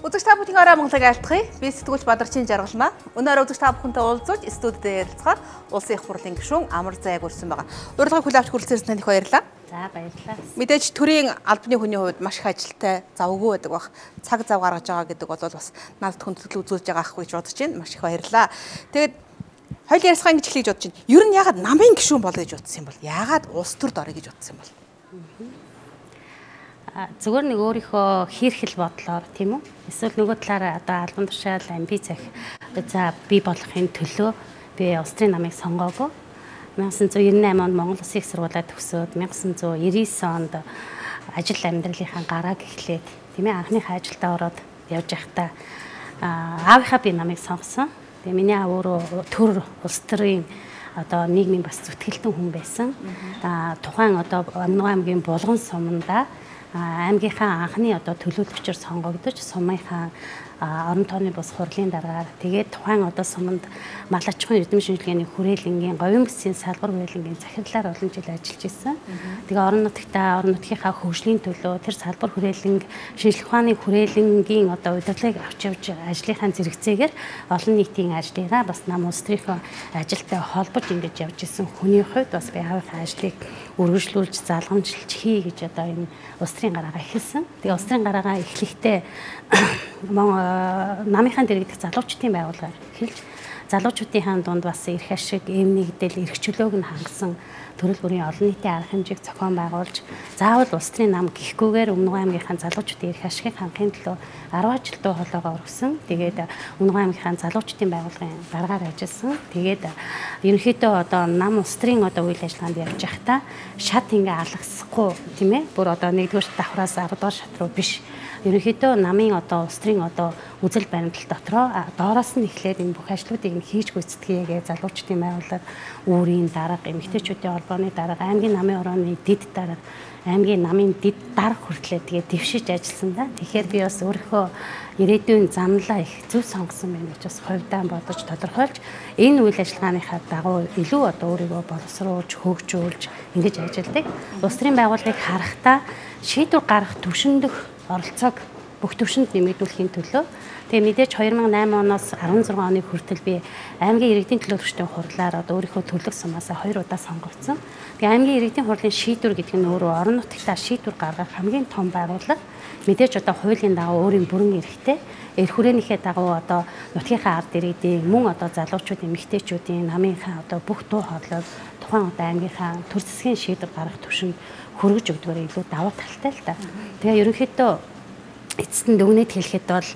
Үзэгч та бүхний орой Монголыг айлтгая. Би сэтгүүлч Бадарчин Жаргалмаа. Өнөөр үзэгч та бүхэнтэй уулзаж студид ярилцахаар Улсын их хурлын гишүүн Амар Заяаг урьсан байгаа. Урилгыг хүлээн авч хүрэлцээрсэн танд их баярлалаа. За, баярлалаа. Мэдээж төрийн албаны хүний хувьд маш их ажилтай, завгүй байдаг бах. Цаг зав гаргаж байгаа гэдэг бол бас надад хүндэтгэл үзүүлж байгаа ах гэж бодож байна. Маш их баярлалаа. Тэгээд хоёул ярилцгаа ингэж эхлэе гэж бодож байна. Ер нь яагаад намын гишүүн болъё гэж бодсон юм бол? Яагаад улс төрд орё гэж бодсон юм бол? Зүгээр нэг өөрийнхөө хийрхэл бодлоор тийм үү? Эсвэл нөгөө талаараа одоо албан тушаал, амбиц ах за бий болохын төлөө би улс төрийн намыг сонгоогүй. 1998 онд Монгол Улсын их сургуулиа төгсөөд 1999 онд ажил амьдралынхаа гарааг эхлээд тийм ээ анхныхаа ажилдаа ороод явж байхдаа аавынхаа би намыг сонгосон. Тэгээ миний аав өөрөө төр улс төрийн одоо нийгмийн бас зүтгэлтэн хүн байсан. Тухайн одоо Өмнөгов аймгийн Булган суманда аймгийнхаа анхны одоо төлөөлөгчөөр сонгогдож сумынхаа орон тооны бус хурлын даргаар тэгээд тухайн одоо суманд мал аж ахуйн эрдэм шинжилгээний хүрээлэнгийн говийн бүсийн салбар хүрээлэнгийн захирлаар олон жил ажиллаж исэн. Тэгээ орон нутгтаа орон нутгийнхаа хөгжлийн төлөө тэр салбар хүрээлэнг шинжлэх ухааны хүрээлэнгийн одоо удирдлагыг авч явж ажлынхаа зэрэгцээгээр олон нийтийн ажлыгаа бас нам улс төрийнхөө ажилтай холбож ингэж явж исэн хүний хувьд бас би аавынхаа ажлыг үргэлжлүүлж залгамжилж хий гэж одоо энэ улс төрийн гараагаа эхэлсэн. Тэгээ улс төрийн гараагаа эхлэхдээ намынхаа дэргэдэх залуучдын байгууллагаар эхэлж залуучуудынхаа дунд бас эрх ашиг, эм нэгдэл, эрх чөлөөг нь хангасан төрөл бүрийн олон нийтийн арга хэмжээг зохион байгуулж заавал улс төрийн нам гэхгүйгээр Өмнөгов аймгийнхаа залуучдын эрх ашигыг хангахын төлөө 10 жил дуу хоолойгоо өргөсөн. Тэгээд Өмнөгов аймгийнхаа залуучдын байгууллагын даргаар ажилласан. Тэгээд ерөнхийдөө одоо нам улс төрийн одоо үйл ажиллагаанд явж байхдаа шат ингээ алгасахгүй тийм ээ. Бүр одоо 1-р давхраас 10-р шат руу биш. Ерөнхийдөө намын одоо улс төрийн одоо үзэл баримтлал дотроо доороос нь эхлээд энэ бүх ажлуудыг нь хийж гүйцэтгэе гэж залуучдын байгууллага, үүрийн дарга, эмэгтэйчүүдийн холбооны дарга, аймгийн намын орооны дэд дарга, аймгийн намын дэд дарга хүртлээ тэгээд дэвшиж ажилласан да. Тэгэхээр би бас өөрийнхөө ирээдүйн замлаа их зөв сонгосон байна гэж бас хувьдаа бодож тодорхойлж энэ үйл ажиллагааныхаа дагуу илүү одоо өөрийгөө боловсруулж, хөгжүүлж ингэж ажилладаг. Улс төрийн байгууллагыг харахтаа шийдвэр гаргах түвшиндөх оролцоог бүх түвшинд нэмэгдүүлэхийн төлөө тэгээ мэдээж 2008 оноос 16 оны хүртэл би аймгийн иргэдийн төлөөлөгчдийн хурлаар одоо өөрийнхөө төлөв сумаасаа 2 удаа сонгогдсон. Тэгээ аймгийн иргэдийн хурлын шийдвэр гэдэг нь өөрөө орон нутагтаа шийдвэр гаргах хамгийн том байгууллага. Мэдээж одоо хуулийн дагуу өөрийн бүрэн эрхтэй, эрх хүрээнийхээ дагуу одоо нутгийнхаа ард иргэдийн мөн одоо залуучууд, эмэгтэйчүүдийн намынхаа одоо бүх дуу хоолойг тухайн одоо аймгийнхаа төр засгийн шийдвэр гаргах түвшинд хөргөж өгдөгөөр илүү давуу талтай л да. Тэгээ ерөнхийдөө эцэст нь дүгнээд хэлэхэд бол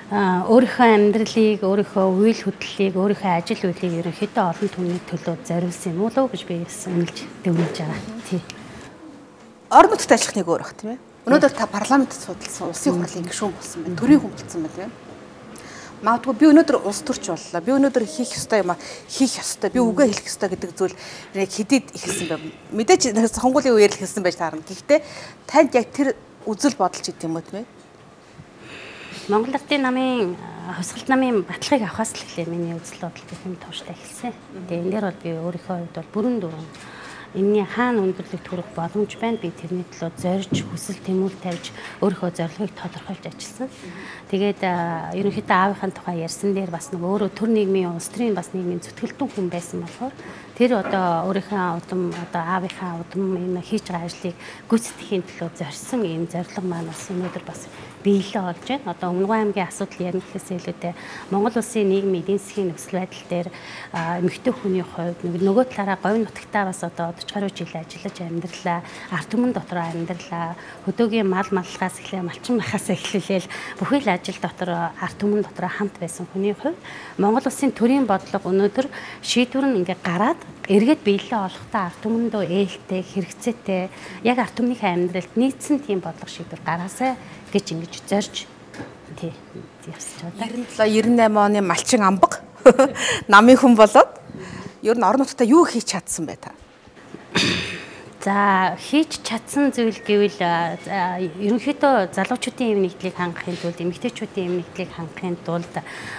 өөрийнхөө амьдралыг, өөрийнхөө үйл хөдлөлийг, өөрийнхөө ажил үйлийг ерөнхийдөө олон түмний төлөө зориулсан юм уу гэж би үнэлж дүгнэж байгаа. Тий. Орон нутагт ажиллах нэг өөр бах тийм ээ. Өнөөдөр та парламентд судалсан, улсын хурлын гишүүн болсон байна, төрийн хүн болсон байна тийм ээ. Магадгүй би өнөөдөр улс төрч боллоо. Би өнөөдөр хийх ёстой юм а хийх ёстой. Би үгээ хэлэх ёстой гэдэг зүйл яг хэдийд эхэлсэн байв. Мэдээж сонгуулийн үеэр л эхэлсэн байж таарна. Гэхдээ танд яг тэр үзэл бодол ч гэдэг юм уу тийм ээ. Монгол Ардын намын хувьсгалт намын батлагыг авахаас л эхлэе миний үзэл бодол гэх юм тууштай эхэлсэн. Тэгээ энэ дээр бол би өөрийнхөө хувьд бол бүрэн дүүрэн энэний хаана өндөрлөгт хүрэх боломж байна. Би тэрний төлөө зорж, хүсэл тэмүүл тавьж, өөрийнхөө зорилгыг тодорхойлж ажилласан. Тэгээд ерөнхийдөө аавынхаа тухай ярьсан дээр бас нэг өөрөө төр нийгмийн, улс төрийн бас нийгмийн зүтгэлтэн хүн байсан болохоор тэр одоо өөрийнхөө удам, одоо аавынхаа удам энэ хийж байгаа ажлыг гүйцэтгэхийн төлөө зорьсон ийм зорилго маань бас өнөөдөр бас биелээ олж байна. Одоо Өмнөгов аймгийн асуудал ярина гэхээс илүүтэй Монгол улсын нийгмийн эдийн засгийн нөхцөл байдал дээр эмэгтэй хүний хувьд нөгөө талаараа говь нутагтаа бас одоо 40 гаруй жил ажиллаж амьдралаа, ард түмэн дотор амьдралаа, хөдөөгийн мал маллахаас эхлээ, малчин махаас эхлүүлээл бүхий л ажил дотор ард түмэн дотор хамт байсан хүний хувьд Монгол улсын төрийн бодлого өнөөдөр шийдвэр нь ингээ гараад эргээд биелээ олохдоо ард түмэндөө ээлтэй, хэрэгцээтэй, яг ард түмнийхээ амьдралд нийцсэн тийм бодлого шийдвэр гараасай гэж ингэж зорж тий явсаж байгаа. 97 98 оны малчин амбаг намын хүн болоод ер нь орон нутгад юу хийж чадсан бэ та? За хийж чадсан зүйл гэвэл ерөнхийдөө залуучуудын эм нэгдлийг хангахын тулд, эмэгтэйчүүдийн эм нэгдлийг хангахын тулд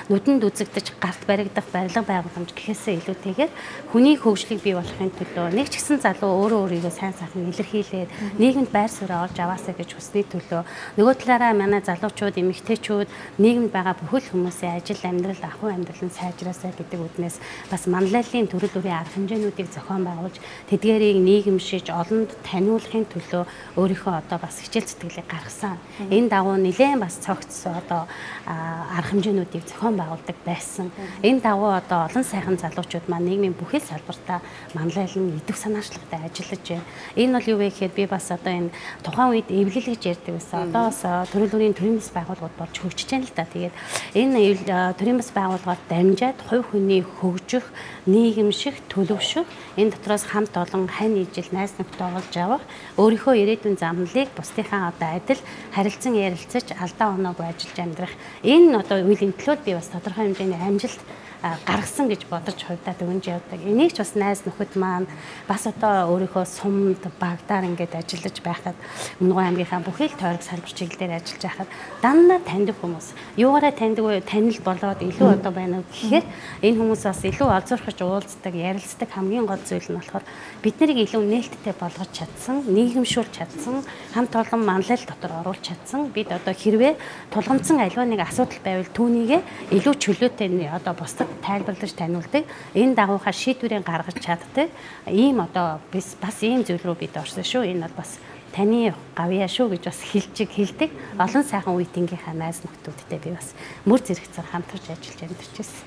нүдэнд үзэгдэж гарт баригдах барилга байгууламж гэхээсээ илүүтэйгээр хүний хөгжлийг бий болгохын төлөө нэг ч гэсэн залуу өөрөө өөрийгөө сайн сайхан илэрхийлээд нийгэмд байр сууриа олж аваасаа гэж хүсний төлөө нөгөө талаараа манай залуучууд, эмэгтэйчүүд нийгэмд байгаа бүхэл хүмүүсийн ажил амьдрал, ахуй амьдрал нь сайжраасаа гэдэг үднээс бас манлайллын төрөл бүрийн арга хэмжээнүүдийг зохион байгуулж тэдгээрийг нийгэмшиж олонд таниулахын төлөө өөрийнхөө одоо бас хичээл зүтгэлийг гаргасан. Энэ дагуу нэлээд бас цогц одоо арга хэмжээнүүдийг зохион байгуулдаг байсан. Энэ дагуу одоо олон сайхан залуучууд маань нийгмийн бүхэл салбартаа манлайлан идэвх санаачлагтай ажиллаж байна. Энэ бол юу вэ гэхээр би бас одоо энэ тухайн үед эвлэл гэж ярьдаг байсан. Одоо бас төрөл бүрийн төрийн бас байгууллагууд болж хөгжиж байна л да. Тэгээд энэ төрийн бас байгууллагаар дамжаад хувь хүний хөгжих, нийгэмших, төлөвшөх, энэ дотроос хамт олон хань ижил найз нөхдөд олж авах, өөрийнхөө ирээдүйн замналыг бусдынхаа одоо адил харилцан ярилцаж алдаа оноогүй ажиллаж амьдрах энэ одоо үеийн төлөө би бас тодорхой хэмжээний амжилт гаргасан гэж бодож хувьдаа дүгнж явдаг. Энийг ч бас найз нөхөд маань бас одоо өөрийнхөө сумд багтаар ингээд ажиллаж байхад Өмнөгов аймгийнхаа бүхэл тойрог салбар чиглэл дээр ажиллаж байхад дандаа таньдаг хүмүүс. Юугаараа таньдаг вэ? Танил болоод илүү одоо байна уу гэхээр энэ хүмүүс бас илүү олзуурхаж уулздаг, ярилцдаг хамгийн гол зүйл нь болохоор бид нарыг илүү нээлттэй болгож чадсан, нийгэмшүүлж чадсан, хамт олон манлайл дотор оруулж чадсан. Бид одоо хэрвээ тулгамдсан аливаа нэг асуудал байвал түүнийгээ илүү чөлөөтэй одоо бусдад тайлбарлаж таниулдаг. Энэ дагуухаа шийдвэрийг гаргаж чаддаг. Ийм одоо бас ийм зүйл рүү бид орсон шүү. Энэ бол бас таны гавьяа шүү гэж бас хэлдэг. Олон сайхан үеийнхээ найз нөхдүүдтэй би бас мөр зэрэгцээр хамтарч ажиллаж амьдарч байсан.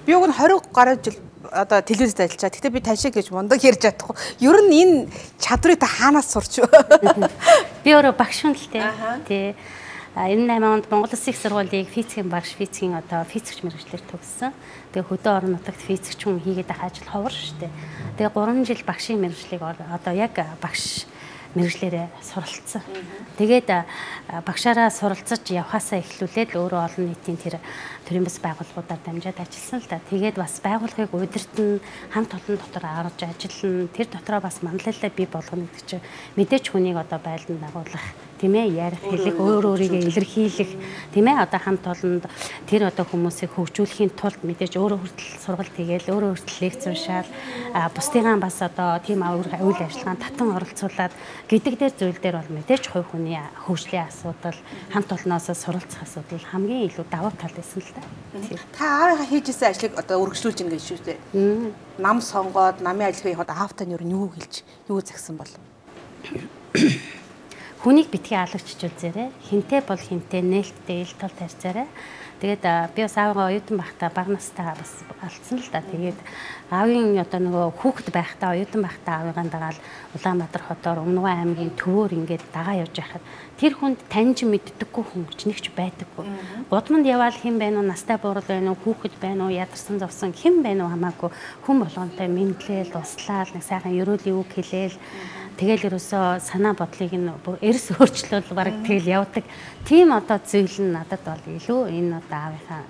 Би уг нь 20 гаруй жил одоо телевизэд ажиллаж байгаа. Гэхдээ би тань шиг гэж мундаг ярьж чадахгүй. Ер нь энэ чадварыг та хаанаас сурч вэ? Би өөрөө багш хүн л дээ. Тий. 98 онд Монгол Улсын их сургуулийг физикийн багш, физикийн одоо физикч мэргэжлээр төгссөн. Тэгээ хөдөө орон нутагт физикч хүн хийгээд байх ажил ховор шүү дээ. Тэгээ 3 жил багшийн мэргэжлийг одоо яг багш мэргэжлээрээ суралцсан. Тэгээд багшаараа суралцаж явхаасаа эхлүүлээд өөрөө олон нийтийн тэр төрийн бас байгууллагуудаар дамжаад ажилласан л да. Тэгээд бас байгууллагыг удирдна, хамт олон дотор аварж ажиллана. Тэр дотроо бас манлайлалаа бий болгоно гэдэг чинь мэдээч хүнийг одоо байлдан дагуулах, тийм ээ, ярих, хэлэх, өөр өөрийгөө илэрхийлэх, тийм ээ, одоо хамт олонд тэр одоо хүмүүсийг хөгжүүлэхийн тулд мэдээж өөрөө хүртэл сургалт хийгээл, өөрөө хүртэл лекц уншаал, бусдыгаа бас одоо тийм үйл ажиллагаанд татан оролцуулаад гэдэг дээр зүйл дээр бол мэдээж хувь хүний хөгжлийн асуудал, хамт олноос суралцах асуудал хамгийн илүү давуу тал байсан л да. Та аавынхаа хийж исэн ажлыг одоо үргэлжлүүлж гин гэж шүү дээ. Нам сонгоод намын ажил хийхэд аавтай нь юу хэлж, юу загсан бол? Хүнийг битгий алагчж үзээрэй. Хинтээ бол хинтээ нээлттэй ил тол тарьцаарай. Тэгээд би бас аавыгаа оюутан байхдаа бага настай бас алдсан л да. Тэгээд аавын одоо нөгөө хүүхэд байхдаа оюутан байхдаа аавыгаа дагаал Улаанбаатар хотоор Өмнөгов аймгийн төвөөр ингээд дагаа явж байхад тэр хүнд таньж мэддэггүй хүн гэж нэг ч байдаггүй. Гудамд яваал хэн байна уу, настай буурал байна уу, хүүхэд байна уу, ядарсан зовсон хэн байна уу хамаагүй хүн болгонтой мэдлээл, услаал, нэг сайхан ерөөлийн үг хэлээл. Тэгэл ерөөсөө санаа бодлыг нь бүр эрс өөрчлөл бараг тэгэл явдаг. Тийм одоо зүйл нь надад бол илүү энэ одоо аавынхаа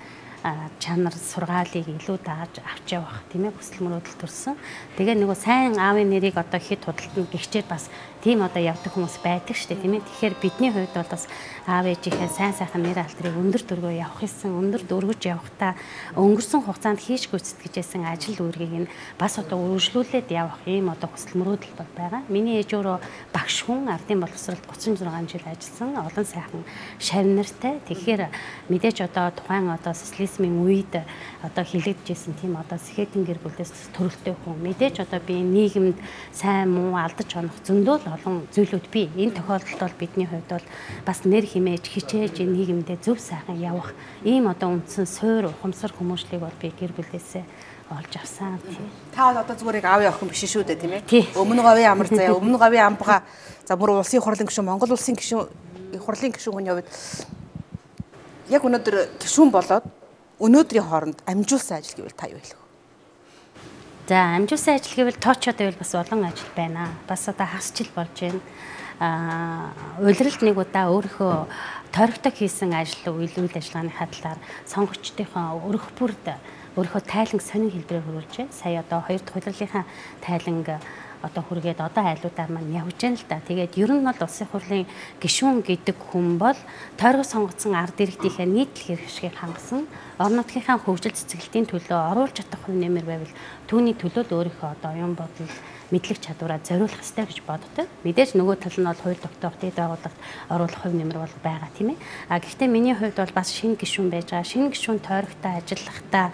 чанар сургаалыг илүү дааж авч явах тийм ээ хүсэл мөрөөдөл төрсөн. Тэгээ нөгөө сайн аавын нэрийг одоо хэд худалдана гихчээр бас тийм одоо явдаг хүмүүс байдаг шүү дээ тийм ээ. Тэгэхээр бидний хувьд бол бас аав ээжийнхээ сайн сайхан нэр алдрыг өндөр дөргөө явах гэсэн, өндөр дөргөж явахдаа өнгөрсөн хугацаанд хийж гүйцэтгэжсэн ажил үүргийг нь бас одоо үргэлжлүүлээд явах ийм одоо хүсэл мөрөөдөл бол байгаа. Миний ээж өөрөө багш хүн, ардын боловсролд 36 жил ажилласан, олон сайхан шавь нартай. Тэгэхээр мэдээж одоо тухайн одоо социализмын үед одоо хилэгдэжсэн тийм одоо сэхэтэн гэр бүлээс төрөлтэй хүн. Мэдээж одоо би нийгэмд сайн муу алдаж онох зөндөө олон зүйлүүд бий. Энэ тохиолдолд бол бидний хувьд бол бас нэр химээж хичээж энэ нийгэмдээ зөв сайхан явах ийм одоо үндсэн суур ухамсар хүмүүжлийг бол би гэр бүлээсээ олж авсан. Та бол одоо зүгээр яг аавын охин биш шүү дээ тийм ээ. Өмнө говийн амар заяа, өмнө говийн амбага, за бүр улсын хурлын гишүүн, Монгол улсын гишүүн, хурлын гишүүн хүний хувьд яг өнөөдөр гишүүн болоод өнөөдрийн хооронд амжуулсан ажил гэвэл та юу хэлэх вэ? За амжуулсан ажил гэвэл тоочод байвал бас олон ажил байна. Бас одоо хагас жил болж байна. Улиралд нэг удаа өөрийнхөө тойрогтой хийсэн ажил үйл ажиллагааныхаа талаар сонгогчдынхоо өрх бүрд өөрийнхөө тайланг сонин хэлбэрээр хөрвүүлжээ. Сая одоо хоёр дахь улирлынхаа тайланг одоо хүргээд одоо айлуудаар маань явж байна л да. Тэгээд ер нь бол улсын хурлын гишүүн гэдэг хүн бол тойрог сонгогдсон ард иргэдийнхээ нийтлэг эрх ашгийг хангасан, орон нутгийнхаа хөгжил цэцгэлтийн төлөө оруулж чадах хувь нэмэр байвал түүний төлөө л өөрийнхөө одоо оюун бодол, мэдлэг чадвараа зориулах ёстой гэж боддог. Мэдээж нөгөө тал нь бол хууль тогтоох, дэд байгууллагт оруулах хувь нэмэр бол байгаа, тийм ээ. А гэхдээ миний хувьд бол бас шинэ гишүүн байж байгаа. Шинэ гишүүн тойрогтой ажиллахдаа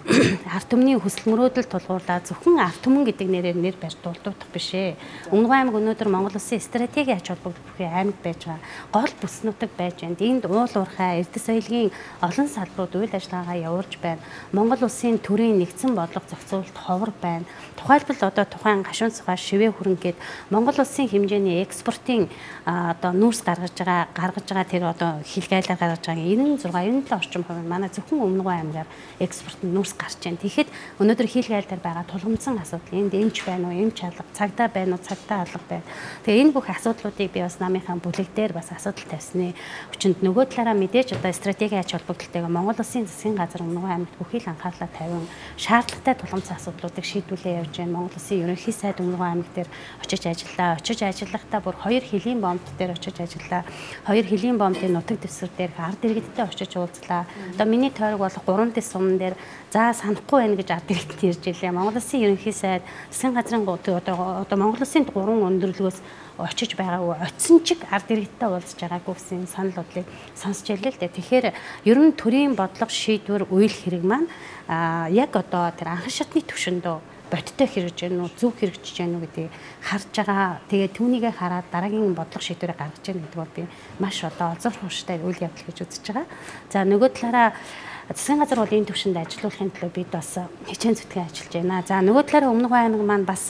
ард түмний хүсэл мөрөөдөл тулгуурлаа зөвхөн ард түмэн гэдэг нэрээр нэр барьж дулдуудах биш ээ. Өмнөгөө аймаг өнөөдөр Монгол улсын стратегийн ач холбогдол бүхий аймаг байж байгаа. Гол бүс нутаг байж байна. Энд уул уурхай, эрдэс соёлын олон салбарууд үйл ажиллагаагаа явуулж байна. Монгол улсын төрийн нэгдсэн бодлого зохицуулалт ховор байна. Тухайлбал одоо тухайн гашуун цугаа шивээ хөрөнгө гээд Монгол улсын хэмжээний экспортын одоо нүүрс гаргаж байгаа тэр одоо хилгайлаар гаргаж байгаа 96 97 орчим хувь манай зөвхөн Өмнөгөө аймгаар экспорт нүүрс гарч байна. Тэгэхэд өнөөдөр хийлгайл дээр байгаа тулгамдсан асуудал энд эмч байна уу, эмч алга, цагдаа байна уу, цагдаа алга байна. Тэгээ энэ бүх асуудлуудыг би бас намынхаа бүлэг дээр бас асуудал тавьсны хүчинд нөгөө талаараа мэдээж одоо стратегийн ач холбогдолтойгоо Монгол улсын засгийн газар Өмнөгөө аймагт бүхий л анхаарлаа тавин шаардлагатай тулгамдсан асуудлуудыг шийдвүлээ явж байна. Монгол улсын ерөнхий сайд Өмнөгөө аймаг дээр очиж ажиллаа. Очиж ажиллахдаа бүр хоёр хөлийн бомб дээр очиж ажиллаа. Хоёр хөлийн бомбын нутаг дэвсгэр дээр ард иргэдтэй очиж уулзлаа. Одоо миний тойрог болох 3 дэс суман дээр за санахгүй байна гэж ард иргэдэд ирж илээ. Монгол улсын ерөнхий сайд засгийн газрын одоо Монгол улсын 3 өндөрлөгөөс очиж байгаагүй, очисон чиг ард иргэдтэй уулзж байгаагүй гэсэн санал бодлыг сонсч илээ л дээ. Тэгэхээр ер нь төрийн бодлого шийдвэр үйл хэрэг маань яг одоо тэр анхан шатны түвшиндөө бодиттой хэрэгжиж гэнэ үү, зөв хэрэгжиж гэнэ үү гэдгийг харж байгаа. Тэгээ түүнийгээ хараад дараагийн бодлого шийдвэрээ гаргаж гэнэ гэдэг бол би маш одоо олзор хууштай үйл явдал гэж үзэж байгаа. За нөгөө талаараа засгийн газар бол энэ түвшинд ажилуулахын төлөө бид бас хичээн зүтгэн ажиллаж байна. За нөгөө талаараа Өмнөгөө аймаг маань бас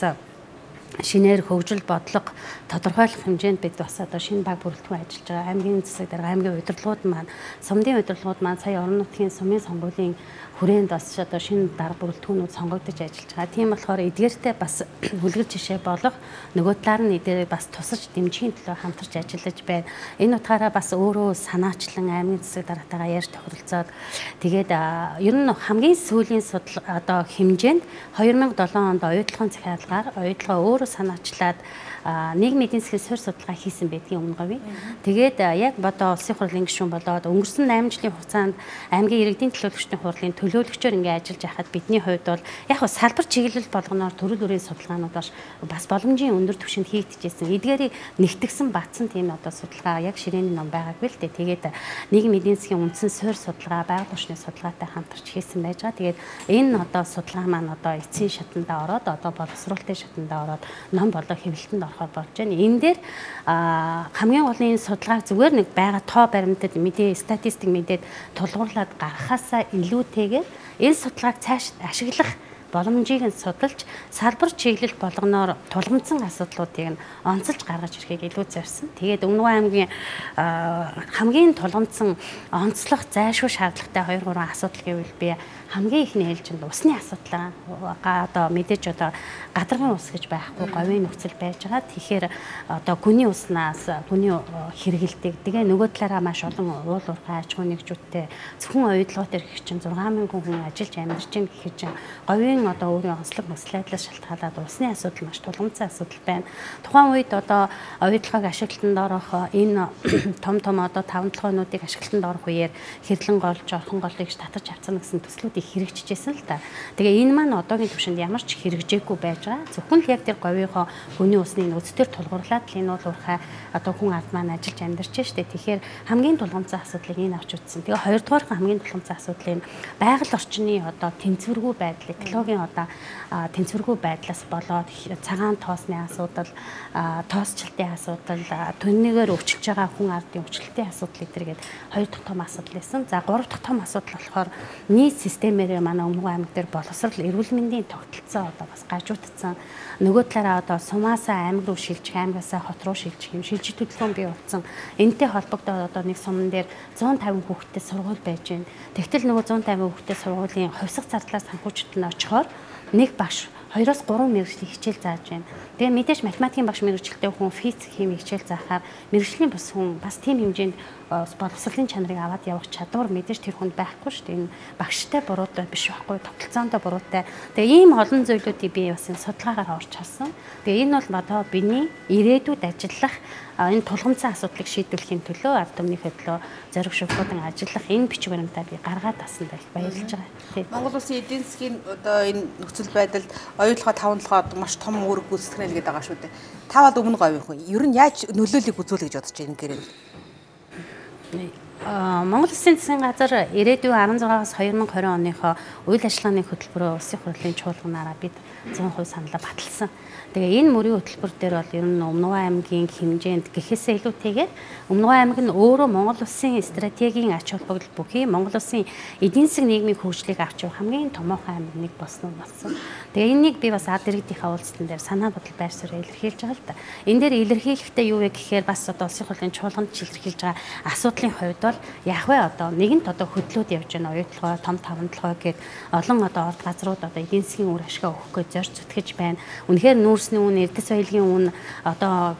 шинээр хөгжил бодлого тодорхойлох хэмжээнд бид бас одоо шинэ баг бүрэлдэхүүн ажиллаж байгаа. Аймгийн засаг дарга, аймгийн удирдлагууд маань, сумдын удирдлагууд маань сая орон нутгийн сумын сонгуулийн хүрээнд бас одоо шинэ дарга бүрэлдэхүүнүүд сонгогдож ажиллаж байгаа. Тийм болохоор эдгээртэй бас үлгэр жишээ болох нөгөө талаар нь эдгээрээ бас тусаж дэмжихийн төлөө хамтарч ажиллаж байна. Энэ утгаараа бас өөрөө санаачлан аймгийн засаг даргатайгаа ярьж тохиролцоод тэгээд ер нь хамгийн сүүлийн судал одоо хэмжээнд 2007 онд оюутлогын захиалгаар оюутлогоо өөрөө санаачлаад нийгмийн эдийн засгийн суурь судалгаа хийсэн байдгийн Өмнө говийн. Тэгээд яг одоо улсын хурлын гишүүн болоод өнгөрсөн 8 жилийн хугацаанд аймгийн иргэдийн төлөөлөгчдийн хурлын төлөөлөгчөөр ингээ ажиллаж байхад бидний хувьд бол яг хөө салбар чиглэл болгоноор төрөл бүрийн судалгаанууд бас боломжийн өндөр түвшинд хийгдэжсэн. Эдгээрийг нэгтгсэн батсан тийм одоо судалгаа яг ширээний ном байгаагүй л дээ. Тэгээд нийгмийн эдийн засгийн үндсэн суурь судалгаа, байгаль орчны судалгаатай хамтарч хийсэн байж байгаа. Тэгээд энэ одоо судалгаа маань одоо эцсийн шатандаа ороод одоо боловсруулалтын шатандаа ороод ном болоо хэвлэлтэнд орохоор болж байна. Энэ дээр хамгийн гол нь энэ судалгааг зүгээр нэг байгаа тоо баримтад мэдээ статистик мэдээд тулгуурлаад гаргахаасаа илүүтэйгээр энэ судалгааг цааш ашиглах боломжийг нь судалж салбар чиглэл болгоноор тулгамдсан асуудлуудыг нь онцолж гаргаж ирэхийг илүү зорьсон. Тэгээд Өмнөгөө аймгийн хамгийн тулгамдсан онцлох зайлшгүй шаардлагатай 2 3 асуудал гэвэл би хамгийн ихний ээлжинд усны асуудал одоо мэдээж одоо гадаргын ус гэж байхгүй говийн нөхцөл байж байгаа. Тэгэхээр одоо гүний уснаас гүний хэрэгэлдэг. Тэгээ нөгөө талаараа маш олон уул уурхай аж ахуйн нэгжүүдтэй зөвхөн оюутлогоо дээр гэх чинь 6000 хүн ажиллаж амьдарч байна гэхэд чинь говийн одоо өөрийн онцлог нөхцөл байдлаас шалтгаалаад усны асуудал маш тулгамдсан асуудал байна. Тухайн үед одоо оюутлогыг ашиглалтанд орох энэ том том одоо таван толгойнуудыг ашиглалтанд орох үеэр хэрлэн голж, орхон голыг татаж авцсан гэсэн төслүүдийг хэрэгжижсэн л та. Тэгээ энэ маань одоогийн түвшинд ямар ч хэрэгжээгүй байж байгаа. Зөвхөн л яг тэр говийнхоо гүний усны нөөцдөр тулгуурлаад л энэ уул уурхай одоо хүн ард маань ажиллаж амьдарч штэ. Тэгэхээр хамгийн тулгамдсан асуудлыг энэ авч үзсэн. Тэгээ хоёрдугаар хамгийн тулгамдсан асуудал энэ байгаль орчны одоо тэнцвэргүй байдал, экологийн одоо тэнцвэргүй байдлаас болоод цагаан тоосны асуудал, тоосчлтын асуудал, түннийгээр өвчлөж байгаа хүн ардын өвчлөлтийн асуудал эдгээр хоёр дахь том асуудал байсан. За гурав дахь том асуудал болохоор нийт системээрээ манай Өмнөгөө аймаг дээр боловсрол эрүүл мэндийн тогтолцоо одоо бас гажуудсан. Нөгөө талаараа одоо сумаасаа аймаг руу шилжих, аймгаасаа хот руу шилжих юм шилжих хөдөлгөөн бий болсон. Энтэй холбогдоод одоо нэг суман дээр 150 хүүхэдтэй сургууль байж байна. Тэгтэл нөгөө 150 хүүхэдтэй сургуулийн хувьсах зардлаас санхүүжилт нь очихоор нэг багш 2-3 мэргэжлийн хичээл зааж байна. Тэгээ мэдээж математикийн багш мэргэжилтэй хүн физик, хими хичээл заахаар мэргэжлийн бус хүн бас тийм хэмжээнд боловсролын чанарыг аваад явах чадвар мэдээж тэр хүнд байхгүй шүү дээ. Энэ багштай буруутай биш байхгүй, тогтолцоондоо буруутай. Тэгээ ийм олон зүйлүүдийг би бас энэ судалгаагаар орж харсан. Тэгээ энэ бол одоо бидний ирээдүйд ажиллах энэ тулгамдсан асуудлыг шийдвэрлэхийн төлөө ард түмнийхээ төлөө зориг шувтан ажиллах энэ бичиг баримтаа би гаргаад асанд их баярлж байгаа. Монгол улсын эдийн засгийн одоо энэ нөхцөл байдалд оюутлогоо таван толгой маш том үүрэг гүйцэтгэнэ л гэдэг байгаа шүү дээ. Та бол өмнө говийн хүн. Ер нь яаж нөлөөллийг үзүүлэх гэж бодож байна гэрээнд? Монгол Улсын засгийн газар ирээдүйн 16-аас 2020 оныхоо үйл ажиллагааны хөтөлбөрөө улсын хурлын чуулганаараа бид 100% саналаа баталсан. Тэгээ энэ мөрийн хөтөлбөр дээр бол ер нь Өмнө аймгийн хэмжээнд гэхээсээ илүүтэйгээр Өмнө аймаг нь өөрөө Монгол Улсын стратегийн ач холбогдол бүхий Монгол Улсын эдийн засаг нийгмийн хөгжлийг авч явах хамгийн томоохон аймаг нэг болсон болсон. Тэгээ энэнийг би бас ард иргэдийнхээ уулзалтан дээр санаа бодол байр суурь илэрхийлж байгаа л да. Энэ дээр илэрхийлэхдээ юу вэ гэхээр бас одоо улсын хурлын чуулганд илэрхийлж байгаа асуудлын хувьд бол яг вэ одоо нэгэнт одоо хөдлөөд явж байна оюутлогоо том таван толгой гээд олон одоо орд газрууд одоо эдийн засгийн үр ашгаа өгөх гэж зорж зүтгэж байна. Үнэхээр нүүрсний үн, эрдэс соёлын үн одоо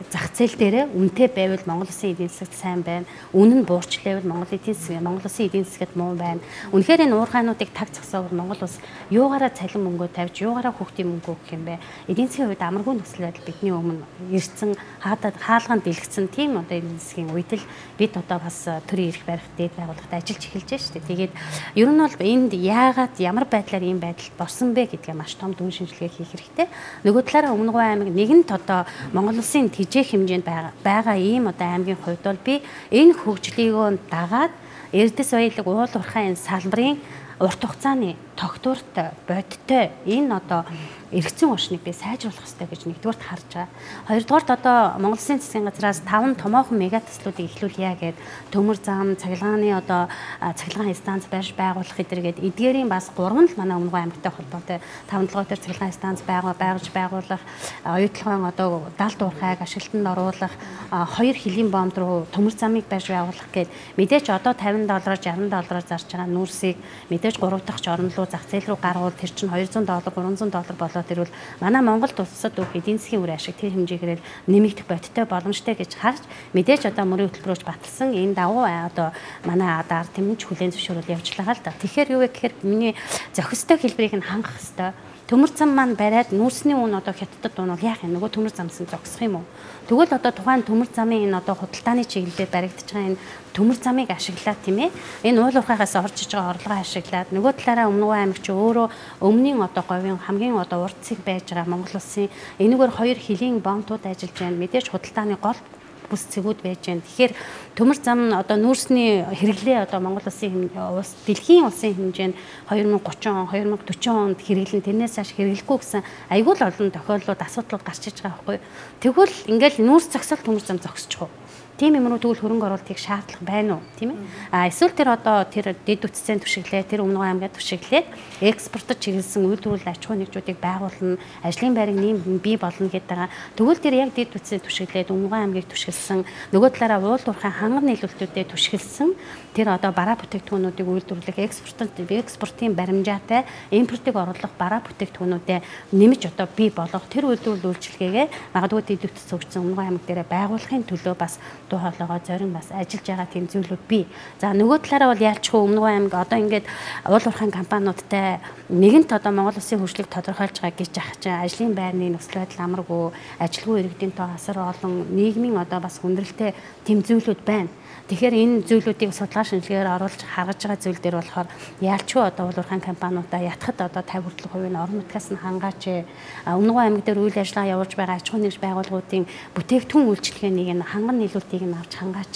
зах зээл дээрээ үнэтэй байвал Монгол улсын эдийн засагт сайн байна. Үн нь буурчлээвэл Монгол эдийн засаг, Монгол улсын эдийн засагт муу байна. Үнэхээр энэ уурхайнуудыг таг зогсоовол Монгол улс юугаараа цалин мөнгөө тавьж, юугаараа хүүхдийн мөнгө өгөх юм бэ? Эдийн засгийн хувьд амаргүй нөхцөл байдал бидний өмнө ирсэн, хаалгаанд дэлгэцсэн тийм одоо эдийн засгийн үед л бид одоо бас төрийн эрх барих дээд байгууллагад ажиллаж эхэлж байна шүү дээ. Тэгээд ер нь бол энд яагаад ямар байдлаар ийм байдалд борсон бэ гэдгээ маш том дүн шинжилгээ хийх хэрэгтэй. Нөгөө талаараа Өмнө аймаг нэгэнт одоо Монгол улсын тэжээх хэмжээнд байгаа ийм одоо аймгийн хувьд бол би энэ хөгжлийгөө дагаад Эрдэс баялаг уул уурхай энэ салбарын урт хугацааны тогтвортой, бодиттой энэ одоо эргэцэн орчныг би сайжруулах хэрэгтэй гэж нэгдүгээрт харж байгаа. Хоёрдугаарт одоо Монгол Улсын засгийн газраас 5 томоохон мега төслүүдийг эхлүүлье гээд төмөр зам, цахилгааны одоо цахилгаан станц барьж байгуулах гэдэргээд эдгээрийн бас 3 л манай Өмнө аймагтай холбоотой 5 толгой дээр цахилгаан станц байгуулж байгуулах, оюутлогын одоо далд уурхайг ашиглалтанд оруулах, хоёр хөлийн бомб руу төмөр замыг барьж байгуулах гээд мэдээж одоо 50 доллараар 60 доллараар зарж байгаа нүүрсийг мэдээж 3 дахь орн руу зах зээл рүү гаргуул тэр чинь 200 доллар 300 доллар болоод ирвэл манай Монголд улсад өгөх эдийн засгийн үр ашиг тэр хэмжээгээр нэмэгдэх бодиттой боломжтой гэж харж мэдээж одоо мөрийн хөтөлбөрөөр баталсан энэ дагуу одоо манай одоо ард түмэн ч хүлээн зөвшөөрөл явж байгаа л да. Тэгэхээр юу вэ гэхээр миний зохистой хэлбэрийг нь хангах ёстой. Төмөр зам маань бариад нүүрсний үн одоо хятадд дуунал яах юм нөгөө төмөр замсан зогсох юм уу? Тэгвэл одоо тухайн төмөр замын энэ одоо худалдааны чиглэлээр баригдаж байгаа энэ төмөр замыг ашиглаад тийм энэ уул уурхайгаас орж иж байгаа орлогоо ашиглаад нөгөө талаараа Өмнө аймаг чи өөрөө өмнгийн одоо говийн хамгийн одоо урд цэг байж байгаа Монгол улсын энэгээр хоёр хөлийн бомтууд ажиллаж байна. Мэдээж худалдааны гол бүс цэгүүд байж байна. Тэгэхээр төмөр зам одоо нүүрсний хэрэглээ одоо Монгол улсын улс дэлхийн улсын хэмжээнд 2030 он, 2040 онд хэрэглэн тэрнээс хойш хэрэглэхгүй гэсэн айгүй л олон тохиолдлууд асуудлууд гарч иж байгаа байхгүй. Тэгвэл ингээл нүүрс зогсол төмөр зам зогсчих уу? Тийм юм руу тэгвэл хөрөнгө оруулалтыг шаардлага байна уу, тийм ээ? А эсвэл тэр одоо тэр дэд бүтцийн түшиглээ, тэр Өмнө аймгаа түшиглээд экспортод чиглэсэн үйлдвэрлэл аж ахуйн нэгжүүдийг байгуулна, ажлын байрыг нэм бий болно гэдэг байгаа. Тэгвэл тэр яг дэд бүтцийн түшиглээд Өмнө аймгийг түшиглэсэн, нөгөө талаараа уул уурхай хангар нийлүүлэлтүүдэд түшиглэсэн тэр одоо бараа бүтээгдэхүүнүүдийг үйлдвэрлэх, экспортын баримжаатай импортыг оруулах бараа бүтээгдэхүүнүүдэд нэмж одоо бий болгох тэр үйлдвэрлэл үйлчилгээгээ магадгүй дэд бүтц хөгжсөн Өмнө аймаг дээрээ байгуулахын төлөө бас дуу хоолойгоо зорин бас ажиллаж байгаа тийм зүйлүүд бий. За нөгөө талаараа бол ялчгүй Өмнө аймаг одоо ингээд уул уурхайн компаниудтай нэгэнт одоо Монгол улсын хөгжлийг тодорхойлж байгаа гэж ах чинь ажлын байрны нөхцөл байдал амаргүй, ажилгүй иргэдийн тоо асар олон нийгмийн одоо бас хүндрэлтэй тийм зүйлүүд байна. Тэгэхээр энэ зүйлүүдийг судалгаа шинжилгээгээр оруулж харгаж байгаа зүйл дээр болохоор ялчгүй одоо уул уурхайн компаниудаа ятгахад одоо 50 хүртэлх хувийн орон нутгаас нь хангаач. Өмнө аймаг дээр үйл ажиллагаа явуулж байгаа аж ахуйн нэгж байгууллагуудын бүтээгдэхүүн үйлчилгээнийг нь ханган нийлүүлэлтийг нь авч хангаач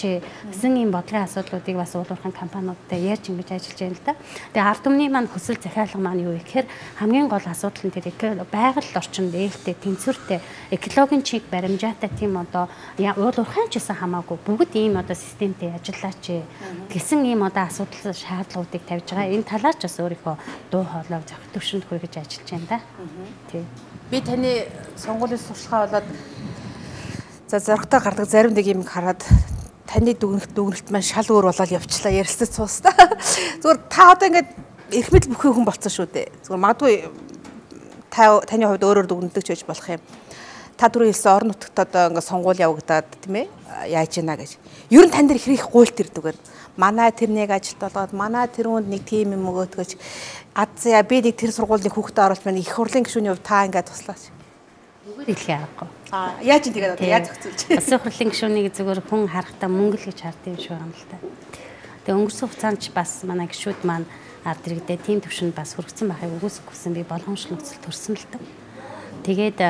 гэсэн ийм бодлогын асуудлуудыг бас уул уурхайн компаниудтай ярьж ингэж ажиллаж байна л да. Тэгээ ард түмний маань хүсэл захиалга маань юу вэ гэхээр хамгийн гол асуудал нь тэр байгаль орчинд ээлтэй, тэнцвэртэй, экологийн чиг баримжаатай тийм одоо уул уурхайн ч гэсэн хамаагүй бүгд ийм одоо системтэй ажиллаач гэсэн ийм одоо асуудал шаардлагуудыг тавьж байгаа. Энэ талаар ч бас өөрийнхөө дуу хоолойг зохих төвшөнд хүргэж ажиллаж байна да. Тий. Би таны сонгуулийн сурчлагаа болоод за зоригтой гардаг зарим нэг юм хараад таны дүгнэлт маань шал өөр болоод явчлаа ярилцаж суустаа. Зүгээр та одоо ингээд эрх мэдэл бүхий хүн болсон шүү дээ. Зүгээр магадгүй Таны хувьд өөрөөр дүгнэлтэж байж болох юм. Та түрүү хэлсэн орон нутагт одоо ингээ сонгуул явагдаад тийм яаж ийна гэж. Ер нь тань дээр хэрэг гуйлт ирдэг байна. Манай тэрнийг ажилд болгоод манай тэр хүнд нэг тийм юм өгөөд гэж адзаа би нэг тэр сургуулийн хүүхдээ оруулах маань их хурлын гишүүний хувьд та ингээ туслаач. Зүгээр хэлэх аргагүй. Аа яаж юм тэгээд одоо яаж зохицуулж. Улсын хурлын гишүүнийг зүгээр хүн харахтаа мөнгө л гэж хардсан юм шиг байна л та. Тэгээ өнгөрсөн хугацаанд ч бас манай гишүүд маань ард иргэдээ тийм төвшөнд бас хүргэсэн байхыг үгүйсгэхгүй би болгоомжлол нөхцөл төрсөн л та. Тэгээд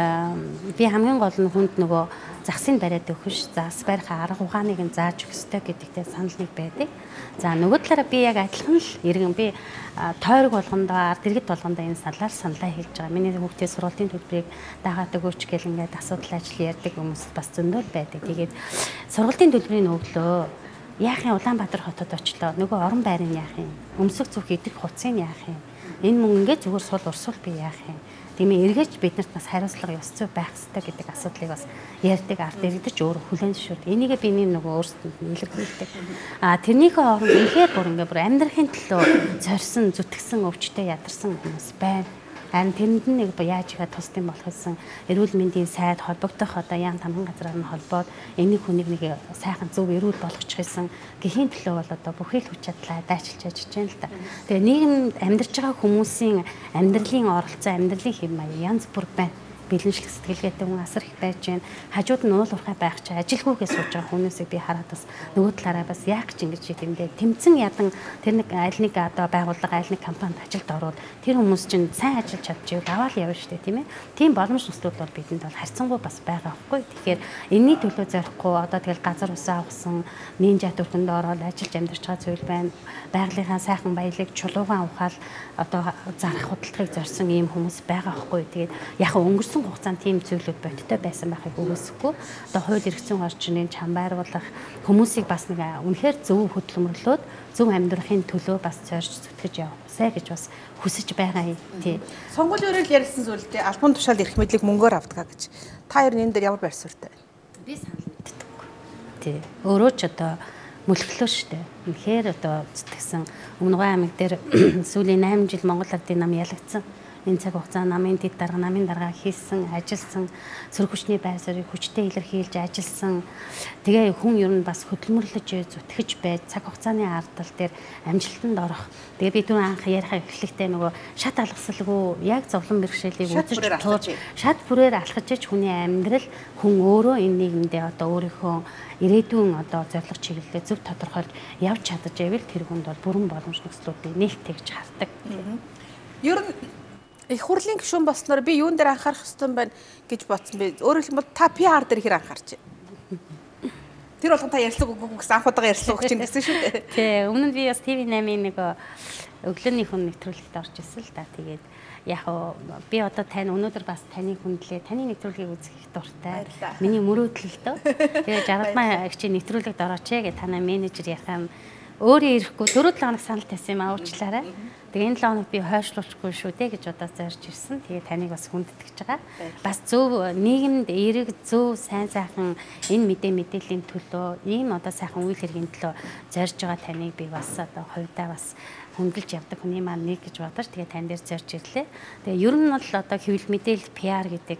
би хамгийн гол нь хүнд нөгөө загсыг бариад өгөх ш. Загас барих арга ухааныг нь зааж өгөх ёстой гэдэгтээ санал нэг байдаг. За нөгөө талаараа би яг адилхан л иргэн би тойрог болгондоо ард иргэд болгондоо энэ саналаа хэлж байгаа. Миний хүүхдээ сургуулийн төлбөрийг дагаад өгөөч гэл ингээд асуудал ажил ярьдаг хүмүүс бас зөндөл байдаг. Тэгээд сургуулийн төлбөрийг өглөө. Яах юм Улаанбаатар хотод очлоо. Нөгөө орон байрын яах юм? Өмсөх зүх идэх хувцсыг яах юм? Энэ мөнгө ингээд зүгээр сул урсуул би яах юм? Тийм эргэж биднэрт бас хариуцлага ёс зүй байх ёстой гэдэг асуудлыг бас ярьдаг ард иргэдэж өөр хүлээн зөвшөөрдөг. Энийгээ би нөгөө өөрсдөнд нь илэрхийлдэг. А тэрнийхээ оронд үнэхээр бүр ингээ бүр амьдрахын төлөө зорьсон, зүтгэсэн, өвчтөй ядарсан хүмүүс байна. Харин тэрэнд нь нэг яаж иха тусдсан болох гэсэн эрүүл мэндийн сайд холбогдох одоо яам тамган газраар нь холбоод энийг хүнийг нэг сайхан зөв эрүүл болгочих гэсэн гэхийн төлөө бол одоо бүхий л хүч чадлаа дайчилж ажиллаж байна л да. Тэгээ нийгэмд амьдарч байгаа хүмүүсийн амьдралын оролцоо, амьдралын хэв маяг янз бүр байна. Бэлэншлэх сэтгэлгээтэй хүн асар их байж байна. Хажууд нь уул уурхай байх чи ажилгүйгээ сууж байгаа хүмүүсийг би хараад бас нөгөө талаараа бас яах гэж ингэж идэвдэ. Тэмцэн ядан тэр нэг аль нэг одоо байгууллага, аль нэг компанид ажилд ороод тэр хүмүүс чинь сайн ажиллаж чадчихвал аваад явна шүү дээ, тийм ээ. Тийм боломж нөхцөл бол бидэнд бол харьцангуй бас байгаа байхгүй. Тэгэхээр энэний төлөө зорихгүй одоо тэгэл газар усаа авсан, нинжа төрхөнд ороод ажиллаж амьдарч байгаа зүйл байна. Байгалийнхаа сайхан баялаг чулуугаан ухаал одоо зарах худалдахыг зорьсон ийм хүмүүс байгаа байхгүй. Тэгээд яг өнгөрсөн хугацаанд тийм зүйлүүд бодиттой байсан байхыг үгүйсэхгүй. Одоо хууль эрх зүйн орчныг чамбайруулах хүмүүсийг бас нэг үнэхээр зөв хөдөлмөрлөөд зөв амьдрахын төлөө бас зорж зүтгэж явах сай гэж бас хүсэж байгаа юм. Тий. Сонгуулийн өрөөл ярьсан зүйлдээ албан тушаал эрх мэдлийг мөнгөөр авдаг гэж. Та ер нь энэ дээр ямар байр суурьтай вэ? Би санал нэгддэг. Тий. Өөрөө ч одоо мөлхлөө штэ. Үнэхээр одоо зүтгэсэн Өмнө Гой аймаг дээр сүүлийн 8 жил Монгол Ардын нам ялагдсан. Энэ цаг хугацаа намын дэд дарга, намын дарга хийсэн, ажилласан, сөрөг хүчний байр суурийг хүчтэй илэрхийлж ажилласан. Тэгээ хүн ер нь бас хөдөлмөрлөж зүтгэж байж цаг хугацааны ардал дээр амжилтанд орох. Тэгээ би түрүү анх ярих эхлэхдээ нөгөө шат алгасалгүй яг зовлон бэрхшээлийг үзэж тууж шат бүрээр алхаж ич хүний амьдрал хүн өөрөө энэ нийгэмдээ одоо өөрийнхөө ирээдүйн одоо зорилго чиглэлээ зөв тодорхойлж явж чадаж байвал тэр хүнд бол бүрэн боломж нөхцлүүдийг нээлттэй гэж хардаг. Ер нь их хурлын гишүүн болсноор би юун дээр анхаарах ёстой юм байна гэж бодсон бэ? Өөрөөр хэлбэл та PR дээр хэр анхаарч байна? Тэр болгон та ярьслаг өгөөгүй гэсэн анх удаага ярьслаг өгч чинь гэсэн шүү дээ. Тий, өмнө нь би бас TV8-ийн нэг өглөөний хүн нэвтрүүлэгт орж ирсэн л да. Тэгээд яг би одоо тань өнөөдөр бас таны хүндлээ, таны нэвтрүүлгийг үзэх их дуртай. Миний мөрөөдөл л дөө. Тэгээд жаргалмаа их чи нэвтрүүлэгт орооч ээ гэж танай менежер ярих юм. Өөрөө ирэхгүй 4-7 хоног санал тавьсан юм уучлаарай. Тэгээ энэ 7 хоног би хойшлуулчихгүй шүү дээ гэж одоо зорж ирсэн. Тэгээ таныг бас хүндэтгэж байгаа. Бас зөв нийгэмд эерэг зөв сайн сайхан энэ мэдээллийн төлөө ийм одоо сайхан үйл хэргийн төлөө зорж байгаа таныг би бас одоо хувьдаа бас хөндлөж явдаг хүний маань нэг гэж бодож тэгээ тань дээр зорж ирлээ. Тэгээ ер нь бол одоо хэвлэл мэдээлэл PR гэдэг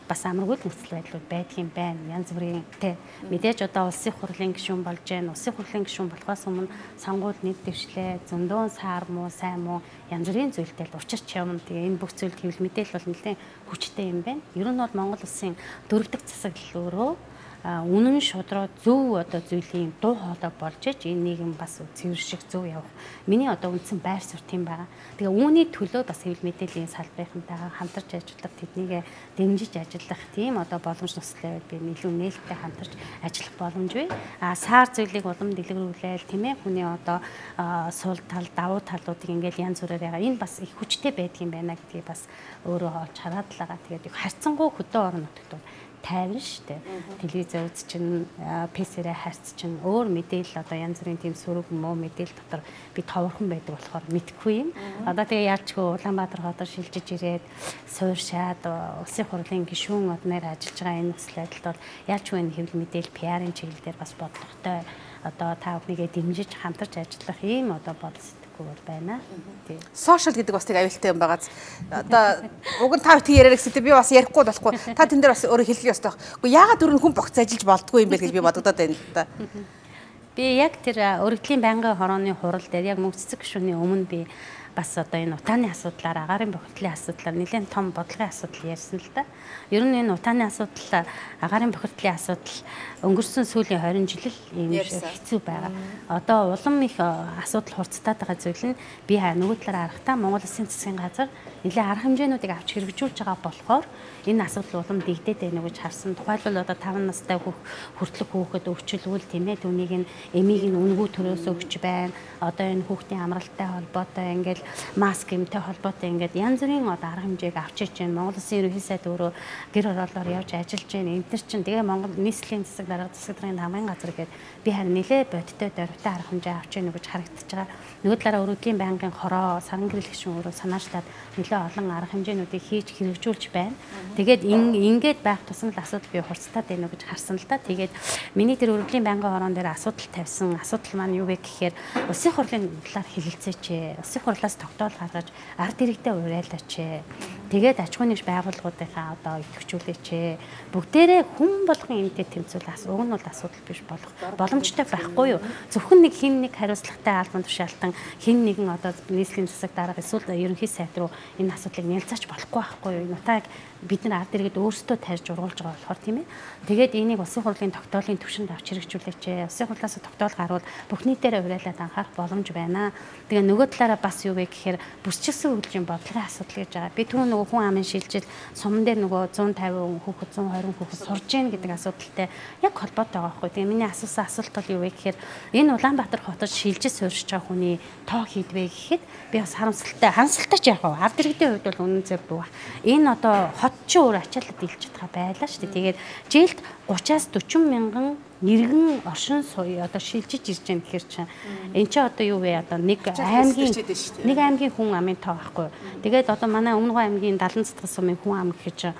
бас амаргүй л нөхцөл байдлууд байдаг юм байна. Янз бүрийн тэ мэдээж одоо улсын хурлын гишүүн болж байна. Улсын хурлын гишүүн болохоос өмнө сонгуул нэг дэвшлээ, зөндөө сар муу, сайн муу янз бүрийн зүйлтэй л учирч явна. Тэгээ энэ бүх зүйлд хэвлэл мэдээлэл бол нэлээд хүчтэй юм байна. Ер нь бол Монгол улсын дөрөв дэх засаглал өөрөө үнэн шудраа зөв одоо зүйлийн дуу хоолой болж ич энэ нийгэм бас цэвэр шиг зөв явах. Миний одоо үндсэн байр суурь тийм байгаа. Тэгээ үүний төлөө бас хэвлэл мэдээллийн салбарынхантайгаа хамтарч ажиллах, тэднийг дэмжиж ажиллах тийм одоо боломж нөхцөл байвал би илүү нээлттэй хамтарч ажиллах боломж бий. А сар зүйлийг улам дэлгэрүүлээл тийм хүний одоо сул тал, давуу талуудыг ингээл янз бүрээр ягаа. Энэ бас их хүчтэй байдаг юм байна гэдгийг бас өөрөө олж хараад л байгаа. Тэгээд харьцангуй хөдөө орон нутагт тайван шүү дээ. Телевизээ үзчин, PC-рээ харьцчин, өөр мэдээлэл одоо янз бүрийн тийм сөрөг муу мэдээлэл дотор би товархон байдаг болохоор мэдэхгүй юм. Одоо тэгээ ялчгүй Улаанбаатар хотоор шилжиж ирээд сууршаад улсын хурлын гишүүн одноор ажиллаж байгаа энэ нөхцөл байдалд бол ялчгүй энэ хэвлэл мэдээлэл PR-ын чиглэл дээр бас бодлоготой одоо та бүхнийгээ дэмжиж хамтарч ажиллах ийм одоо бодол хэрэггүй бол байна. Тий. Сошиал гэдэг бас нэг аюултай юм байгааз. Одоо уг нь та битгий яриараа гэсэн би бас ярихгүй болохгүй. Та тэн дээр бас өөрөө хэлэх ёстой. Үгүй яагаад дөрөв хүн богц ажиллаж болдгоо юм бэ гэж би бодогдоод байна л да. Би яг тэр өргөдлийн байнгын хорооны хурал дээр яг мөнх цэцэг гишүүний өмнө би бас одоо энэ утааны асуудлаар, агаарын бохирдлын асуудлаар нэлээд том бодлогын асуудал ярьсан л да. Ер нь энэ утааны асуудал, агаарын бохирдлын асуудал өнгөрсөн сүүлийн 20 жил л ийм хэцүү байгаа. Одоо улам их асуудал хурцтаад байгаа зүйл нь би нөгөө талаар харахтаа Монгол Улсын засгийн газар нэлээд арга хэмжээнүүдийг авч хэрэгжүүлж байгаа болохоор энэ асуудал улам дэгдээд байна гэж харсан. Тухайлбал одоо 5 настай хүртэлх хүүхэд өвчлөвөл тийм ээ, түүнийг нь эмийг нь үнэгүй төрөөс өгч байна. Одоо энэ хүүхдийн амралттай холбоотой ингээл маск юмтай холбоотой ингээд янз бүрийн одоо арга хэмжээг авч ирж байна. Монгол Улсын ерөнхий сайд өөрөө гэр хорооллоор явж ажиллаж байна. Энэ төр чинь тэгээ Монгол нийслэлийн засаг дарга, засаг даргын хамгийн газар гээд би харин нэлээ бодиттой дөрвтэй арга хэмжээ авч яах гэж харагдаж байгаа. Нөгөө талаараа өргөдлийн байнгын хороо, саран гэрэл гишүүн өөрөө санаачлаад нэлээ олон арга хэмжээнүүдийг хийж хэрэгжүүлж байна. Тэгээд ингээд байх тусам л асуудал би хурцтаад байна уу гэж харсан л да. Тэгээд миний тэр өргөдлийн байнгын хороон дээр асуудал тавьсан. Асуудал маань юу вэ гэхээр улсын хурлын талаар хэлэлцээч. Улсын хурлаас тогтоол гаргаж ард иргэдээ уриалаач. Тэгээд аж ахуйн нэгж байгууллагуудынхаа одоо идэвхжүүлээч. Бүгдээрээ хүн болгон энэтэй тэмцүүл уг нь бол асуудал биш болох боломжтой байхгүй юу? Зөвхөн нэг хин нэг хариуцлагатай албан тушаалтан хин нэгэн одоо нийслэлийн засаг дарга эсвэл ерөнхий сайд руу энэ асуудлыг нялзаач болохгүй байхгүй юу? Нутааг бид нар ард иргэд өөрсдөө тарьж ургуулж байгаа болохоор тийм ээ. Тэгээд энийг улсын хурлын тогтоолын түвшинд авч хэрэгжүүлээч. Улсын хурлаас тогтоол гарвал бүх нийтээрээ уриалаад анхаарах боломж байна. Тэгээ нөгөө талаараа бас юу вэ гэхээр бүсчилсэн хөгжлийн бодлогын асуудал гэж байгаа. Би түрүү нөгөө хүн амын шилжил суман дээр нөгөө 150 хүүхэд 120 хүүхэд сурж гин гэдэг асуудалтай яг холбоотой байгаа байхгүй. Тэгээ миний асуусан асуулт бол юу вэ гэхээр энэ Улаанбаатар хотод шилжиж суурьшиж байгаа хүний тоо хийдвэ гэхэд би бас харамсалтай ч яг ард иргэдийн хувьд бол үнэн зөв бүү. Энэ одоо хот чи өөр ачаалал дийлж чадхаа байлаа шүү дээ. Тэгээд жилд 30-аас 40 мянган нэргэн оршин суй одоо шилжиж ирж байгаа гэхэр чинь эн чинь одоо юу вэ? Одоо нэг аймгийн хүн амын тоо байхгүй. Тэгээд одоо манай Өмнөгов аймгийн 70 цэцэг сумын хүн ам гэхэр чинь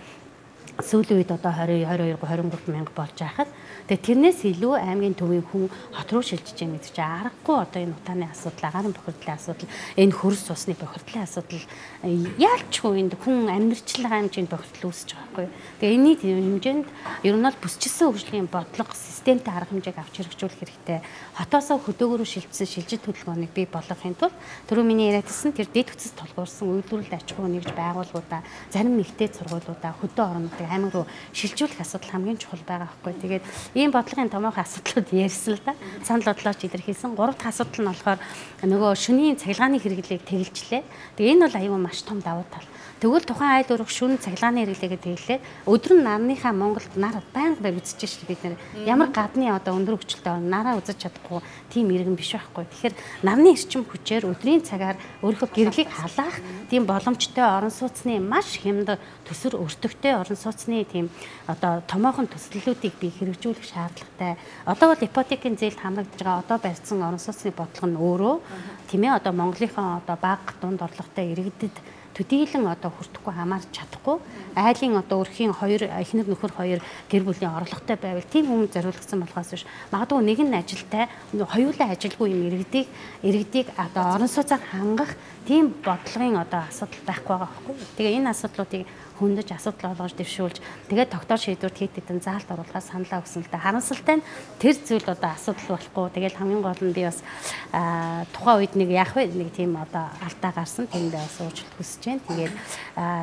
сүүлийн үед одоо 20, 22, 23 мянга болж байхад тэгээ тэрнээс илүү аймгийн төвийн хүн хот руу шилжиж байгаа гэдэг чинь аргагүй одоо энэ утааны асуудал, агаарын бохирдлын асуудал, энэ хөрс усны бохирдлын асуудал яалчгүй энд хүн амьдрчлага хэмжээнд бохирдол үүсэж байгаа байхгүй. Тэгээ энэний хэмжээнд ер нь бол бүсчилсэн хөгжлийн бодлого системтэй арга хэмжээг авч хэрэгжүүлэх хэрэгтэй. Хотоосоо хөдөөгөөрөө шилжсэн шилжилт хөдөлгөөнийг бий болгохын тулд түрүү миний яриадсан тэр дэд хүчис тулгуурсан үйлдвэрлэл аж ахуй нэгж байгууллагуудаа, зарим нэгтэй сургуулиудаа, хөдөө орнуудыг аймаг руу шилжүүлэх асуудал хамгийн чухал байгаа байхгүй. Тэгээд ийм бодлогын томоохон асуудлууд ярьсан л да. Санал бодлооч илэрхийлсэн. Гурав дахь асуудал нь болохоор нөгөө шөнийн цахилгааны хэрэглээг тэгэлжлээ. Тэгээ энэ бол аюу маш том давуу тал. Тэгвэл тухайн айл өрөх шөнө цахилгааны хэрэглээгээ тэгэлээд өдөр нь нарныхаа Монголд нар байнга байр үзэж шээ бид нэр. Ямар гадны одоо өндөр хөгжилтэй нараа үзэж чадахгүй тийм иргэн биш байхгүй. Тэгэхээр нарны эрчим хүчээр өдрийн цагаар өөрийнхөө гэрлийг халаах тийм боломжтой орон сууцны маш хямд төсөр өртөгтэй орон сууцны тийм одоо томоохон төслүүдийг би хэрэгжүүлэх шаардлагатай. Одоо бол ипотекийн зээлд хамрагдж байгаа одоо барьсан орон сууцны бодлого нь өөрөө тийм ээ одоо Монголынхоо одоо бага дунд орлоготой иргэдэд төдийлөн одоо хүртэхгүй хамаарч чадахгүй айлын одоо өрхийн хоёр эхнэр нөхөр хоёр гэр бүлийн орлоготой байвал тийм хүмүүс зориулагдсан болохоос биш магадгүй нэг нь ажилтай хоёулаа ажилгүй юм иргэдийг одоо орон сууцаар хангах тийм бодлогын одоо асуудал байхгүй байгаа байхгүй. Тэгээ энэ асуудлуудыг хөндөж асуудал олгож дэвшүүлж тэгээд тогтоол шийдвэрт хэд хэдэн заалт оруулахаар саналаа өгсөн л да. Харамсалтай нь тэр зүйл одоо асуудал болохгүй. Тэгээд хамгийн гол нь би бас тухайн үед нэг яах вэ нэг тийм одоо алдаа гарсан. Тэндээ бас уучлалт хүсэж байна. Тэгээд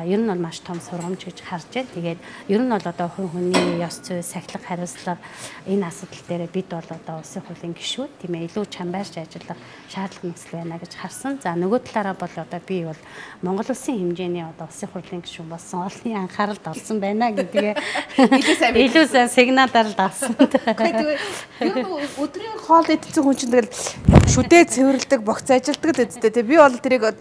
ер нь бол маш том сургамж гэж харж байна. Тэгээд ер нь бол одоо хүн хүний ёс зүй, сахилга, хариуцлага энэ асуудал дээр бид бол одоо улсын хурлын гишүүд тийм ээ илүү чамбайрч ажиллах шаардлага нөхцөл байна гэж харсан. За нөгөө талаараа бол одоо би бол Монгол улсын хэмжээний одоо улсын хурлын гишүүн болсон олонний анхааралд олсон байна гэдгээ илүү сайн сигналаар л авсан. Ер нь өдрийн хоол идсэн хүн чинь тэгэл шүдээ цэвэрлдэг, богц ажилдаг л үсттэй. Тэ би бол тэрийг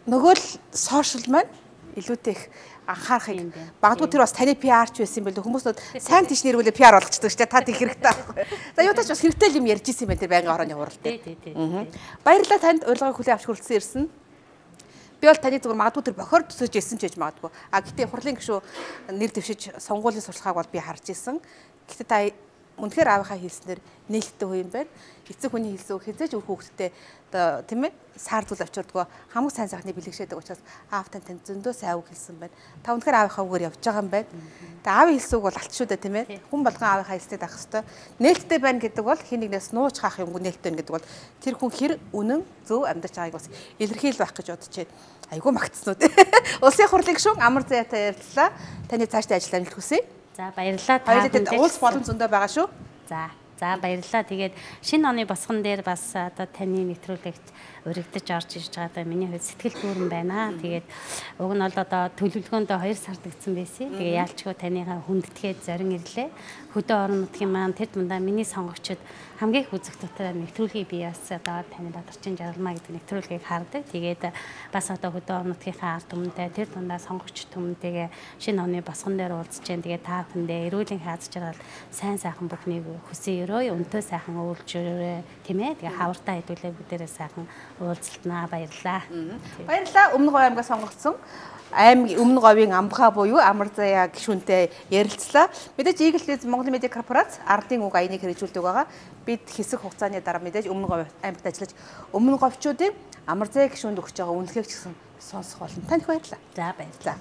нөгөө л сошиал маань илүүтэй их анхаарахыг магадгүй тэр бас таны PR ч байсан юм байл хүмүүс сайн тийш нэрвэлээ PR болгочдөг шүү дээ. Та тийх хэрэгтэй байхгүй. За юу тач бас хэрэгтэй юм ярьж исэн юм байна тэр байнгын хорооны хурал дээр. Баярлалаа танд урилгыг хүлээн авч хүрэлцэн ирсэн. Би бол таны зүгээр магадгүй тэр бохор төсөж ирсэн ч гэж магадгүй. А гэтээ хурлын гишүү нэр дэвшиж сонгуулийн сурчлагыг бол би харж исэн. Гэтэ та Үнэхээр аавынхаа хэлснээр нээлттэй хүн юм байна. Эцэг хүний хэлсэн үг хизээж үр хүүхэдтэй одоо тийм сар зүйл авчирдгөө хамаг сайн сайхны бэлэгшээдэг учраас аав тань танд зөндөө сайн үг хэлсэн байна. Та үнэхээр аавынхаа үгээр явж байгаа юм байна. Тэгээ аавын хэлсэн үг бол алт шүү дээ тийм. Хүн болгон аавынхаа хэлснийг дагах ёстой. Нээлттэй байна гэдэг бол хин нэгнээс нууж хаах юмгүй нээлттэй байна гэдэг бол тэр хүн хэр үнэн зөв амьдарч байгааг бас илэрхийл байх гэж бодож байна. Айгүй магтсан уу те. Улсын хурлын гишүүн Амар Заяатай ярилцлаа. Таны цаашдын ажил амжилт хүсье. За баярлалаа. Та бүхэндээ уулз боломж зөндөө байгаа шүү. За баярлалаа. Тэгээд шинэ оны босгон дээр бас одоо таны нэвтрүүлэгт уригдаж орж ирж байгаа даа миний хувьд сэтгэл дүүрэн байна. Тэгээд уг нь бол одоо төлөвлөгөөндөө 2 сар дэгдсэн байсан. Тэгээ яалчгүй таныхаа хүндэтгээд зорин ирлээ. Хөдөө орон нутгийн маань тэр дундаа миний сонгогчид хамгийн их үзэх дотор нэвтрүүлгийг би бас одоо таны Бадарчин Жаргалмаа гэдэг нэвтрүүлгийг хардаг. Тэгээд бас одоо хөдөө орон нутгийнхаа ард түмэнтэй тэр дундаа сонгогч түмэнтэйгээ шинэ оны босгон дээр уулзж जैन. Тэгээд та бүхэндээ эрүүлийн хааз жаргал сайн сайхан бүхнийг хүсье өрөө, өнтөө сайхан уулж өрөө тийм. Тэгээ хавартай хэдүүлээ бүгдээрээ сайхан уулзалтнаа. Баярлалаа. Баярлалаа. Өмнө Говь аймгаас сонгогдсон аймаг Өмнө Говийн амбгаа буюу Амар Заяа гишүүнтэй ярилцлаа. Мэдээж Eagle News Монголын медиа корпорац ардын үг аяныг хэрэгжүүлдэг байгаа. Бид хэсэг хугацааны дараа мэдээж Өмнө Говь аймагт ажиллаж Өмнө Говьчуудын Амар Заяа гишүүнд өгч байгаа үнэлгээг ч гэсэн сонсох болно. Танд баярлалаа. За баярлалаа.